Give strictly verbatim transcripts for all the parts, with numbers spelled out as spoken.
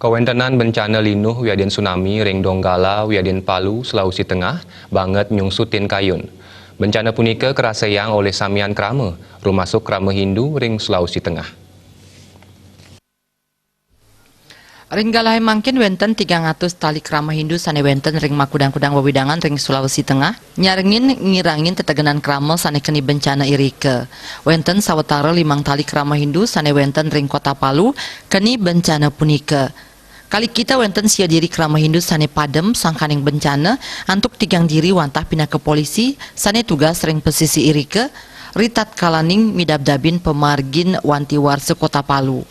Kawéntenan bencana linuh wiadin tsunami ring Donggala, wiadin Palu, Sulawesi Tengah, banget nyungsutin kayun. Bencana punika karasayang olih samian krama, rumasuk krama Hindu ring Sulawesi Tengah. Ring galahé mangkin wénten tigang atus tali krama Hindu sané wénten ring makudang-kudang wewidangan ring Sulawesi Tengah, nyarengin ngirangin tetegenan krama sané keni bencana irika. Wénten sawatara limang tali krama Hindu sané wénten ring Kota Palu keni bencana punika. Kali kita wénten sia diri krama Hindu sané padem sangkaning bencana antuk tigang diri wantah pinaka polisi sané tugas ring pesisi irika, ritatkalaning midabdabin pamargin wanti warsa Kota Palu.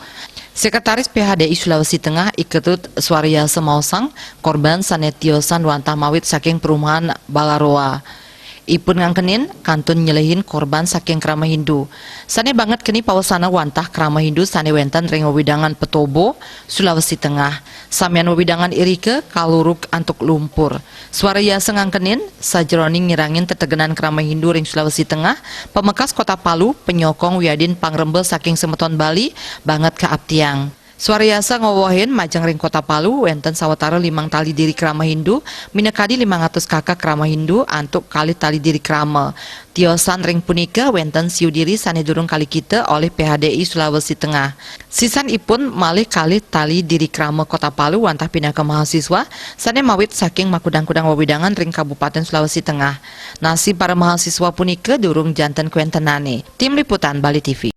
Sekretaris P H D I Sulawesi Tengah I Ketut Swarayasa maosang, korban sané tiosan wantah mawit saking perumahan Balaroa. Ipun ngangkenin kantun nyelehin korban saking krama Hindu. Sané banget keni pawesana wantah krama Hindu sané wénten ring wewidangan Petobo, Sulawesi Tengah. Samian wewidangan irika kalurug antuk lumpur. Swarayasa ngangkenin, sajeroning ngirangin tetegenan krama Hindu ring Sulawesi Tengah, pamekas Kota Palu, panyokong wiadin pangremba saking semeton Bali, banget kaaptiang. Swarayasa ngowohin majeng ring Kota Palu, wénten sawatara limang tali diri krama Hindu, minakadi limang atus kakak krama Hindu, antuk kalih tali diri krama. Tiosan ring punika wénten siu diri sané durung kalikita olih P H D I Sulawesi Tengah. Sisan ipun malih kalih tali diri krama Kota Palu wantah pinaka mahasiswa sané mawit saking makudang-kudang wewidangan ring Kabupatén Sulawesi Tengah. Nasib para mahasiswa punika durung janten kawéntenané. Tim Liputan Bali T V.